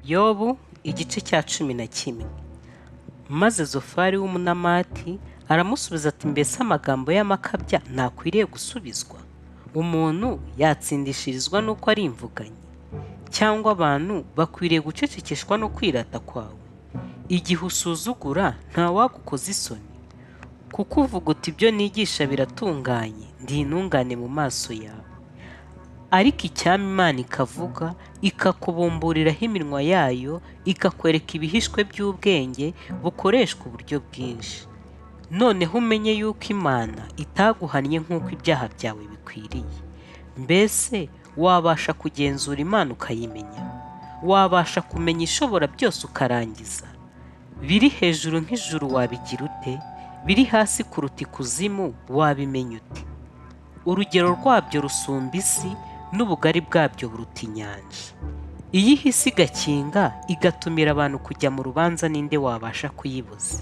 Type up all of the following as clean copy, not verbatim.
Yobu igice cya 11. Maze Zofari w'Umunamati aramusubiza ati: "Mbese amagambo y'amakabya ntakwiriye gusubizwa? Umuntu yatsindishirizwa n'uko ari imvuganyi? Cyangwa abantu bakwiriye gucecekeshwa no kwirata kwawe? Igihe usuzugura ntawagukoza isoni? Kuko uvuga uti: 'Ibyo nigisha biratunganye, ndi intungane mu maso yawe.' Ariko icyampa Imana ikavuga, ikakubumburiraho iminwa yayo, ikakwereka ibihishwe by'ubwenge bukoreshwa uburyo bwinshi. Noneho umenye yuko Imana itaguhannye nk'uko ibyaha byawe bikwiriye. Mbese wabasha kugenzura Imana ukayimenya? Wabasha kumenya Ishobora byose ukarangiza? Biri hejuru nk'ijuru wabigira ute? Biri hasi kuruta ikuzimu wabimenya ute? Urugero rwabyo rusumba isi, n'ubugari bwabyo buruta inyanja. Iyo ihise igakinga, igatumira abantu kujya mu rubanza, ninde wabasha kuyibuza?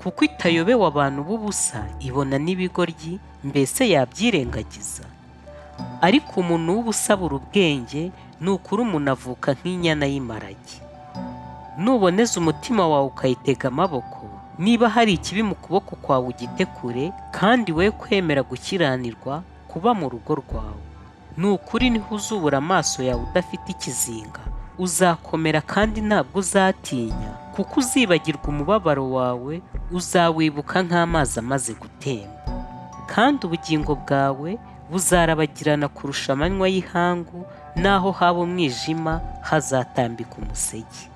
Kuko itayobewe abantu b'ubusa, ibona n'ibigoryi, mbese yabyirengagiza? Ariko umuntu w'ubusa abura ubwenge, ni ukuri umuntu avuka nk'inyana y'imparage. Nuboneza umutima wawe ukayitega amaboko, niba hari ikibi mu kuboko kwawe ugite kure, kandi we kwemera gukiranirwa kuba mu rugo rwawe. Ni ukuri niho uzubura amaso yawe udafite ikizinga, uzakomera kandi ntabwo uzatinya, kuko uzibagirwa umubabaro wawe, uzawibuka nk'amazi amaze gutemba. Kandi ubugingo bwawe buzarabagirana kurusha amanywa y'ihangu, n'aho haba umwijima hazatambika umuseke.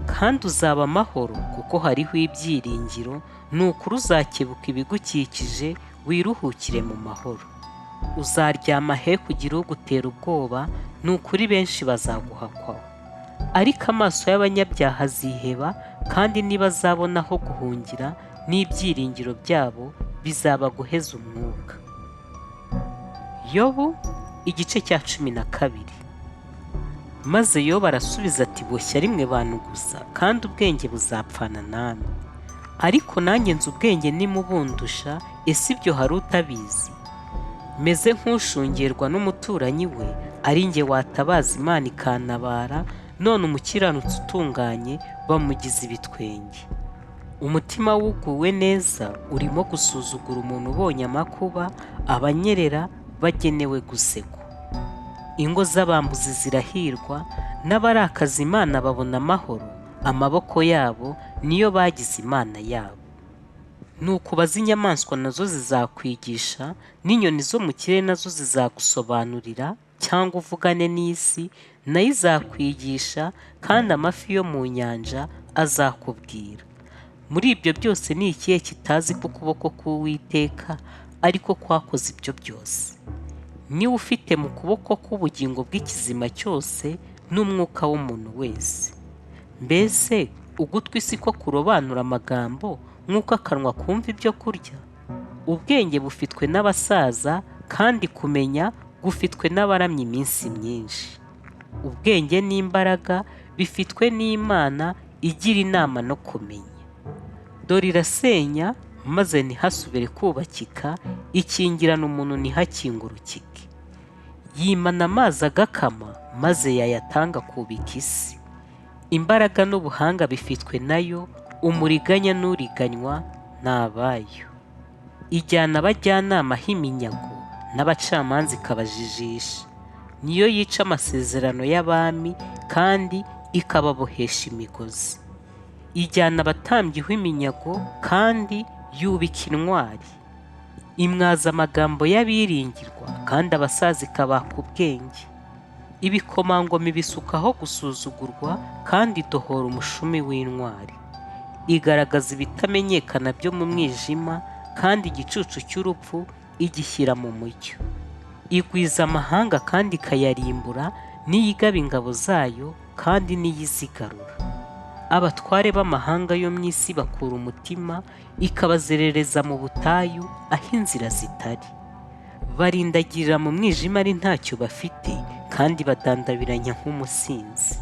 Kandi uzaba amahoro kuko hariho ibyiringiro, ni ukuri uzakebuka ibigukikije, wiruhukire mu mahoro. Uzaryama he kugira ugutera ubwoba, ni ukuri benshi bazaguhakwaho. Ariko amaso y'abanyabyaha aziheba, kandi ntibazabona aho guhungira, n'ibyiringiro byabo bizaba guheza umwuka." Yobu igice cya 12. Maze Yobu arasubiza ati: "Boshya rimwe bantu gusa, kandi ubwenge buzapfana namwe. Ariko nanjye nzi ubwenge nimubundusha, ese ibyo hari utabizi? Meze nk'ushungerwa n'umuturanyi we, ari njye watabaza Imana ikantabara, none umukiranutsi utunganye bamugize ibitwenge. Umutima wuguwe neza urimo gusuzugura umuntu ubonye amakuba, abanyerera bagenewe gusekwa. Ingo z'abambuzi zirahirwa, n'abarakaza Imana babona amahoro, amaboko yabo niyo bagize imana yabo. Nuko ubaze inyamaswa nazo zizakwigisha, n'inyoni zo mu kirere nazo zizagusobanurira, cyangwa uvugane n'isi nayo izakwigisha, kandi amafi yo mu nyanja azakubwira. Muri ibyo byose ni ikihe kitazi ko ukuboko k'Uwiteka ariko kwakoze ibyo byose? Niwe ufite mu kuboko k'ubugingo bw'ikizima cyose n'umwuka w'umuntu wese. Mbese ugutwi si ko kurobanura amagambo nk'uko akanwa kumva ibyo kurya? Ubwenge bufitwe n'abasaza, kandi kumenya gufitwe n'abaramye iminsi myinshi. Ubwenge n'imbaraga bifitwe n'Imana igira inama no kumenya. Dore irasenya maze ntihasubire kubakika, ikingirana umuntu ntihakingurukike. Yimana amazi agakama, maze yayatanga akubika isi. Imbaraga n'ubuhanga bifitwe nayo, umuriganya n'uriganywa ni abayo. Ijyana abajyanama iminyago, n'abacamanza ikabajijisha. Niyo yica amasezerano y'abami, kandi ikababohesha imigozi. Ijyana abatambyi iminyago, kandi yubika intwari. Imwaza amagambo y'abiringirwa, kandi abasaza ikabaka ubwenge. Ibikomangoma ibisukaho gusuzugurwa, kandi idohora umushumi w'intwari. Igaragaza ibitamenyekana byo mu mwijima, kandi igicucu cy'urupfu igishyira mu mucyo. Igwiza amahanga kandi ikayarimbura, niyo igaba ingabo zayo kandi niyo izigarura. Abatware b'amahanga yo mu isi bakura umutima, ikabazerereza mu butayu aho inzira zitari. Barindagirira mu mwijima ari ntacyo bafite, kandi badandabiranya nk'umusinzi."